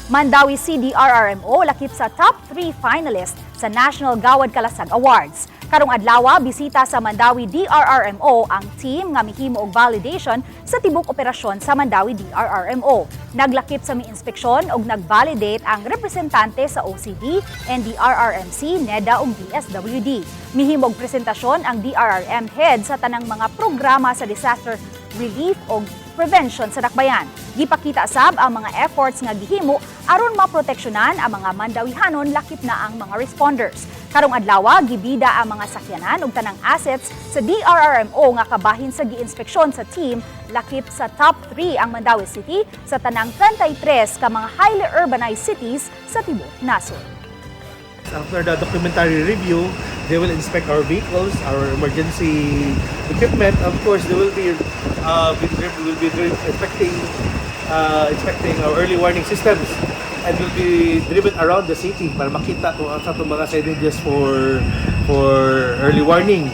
Mandaue CDRRMO lakip sa top 3 finalist sa National Gawad Kalasag Awards. Karong adlaw, bisita sa Mandaue DRRMO ang team nga mihimo og validation sa tibok operasyon sa Mandaue DRRMO. Naglakip sa mi-inspeksyon og nag-validate ang representante sa OCD, NDRRMC, NEDA ug DSWD. Mihimog presentasyon ang DRRM head sa tanang mga programa sa disaster relief o prevention sa dakbayan. Gipakita sab ang mga efforts nga gihimo aron maproteksyonan ang mga Mandawihanon, lakip na ang mga responders. Karong adlaw, gibida ang mga sakyanan ug tanang assets sa DRRMO nga kabahin sa giinspeksyon sa team. Lakip sa top 3 ang Mandaue City sa tanang 33 ka mga highly urbanized cities sa tibuok nasod. After the documentary review, they will inspect our vehicles, our emergency equipment. Of course, they will be inspecting our early warning systems and will be driven around the city para makita kung asa itong mga signages for early warning.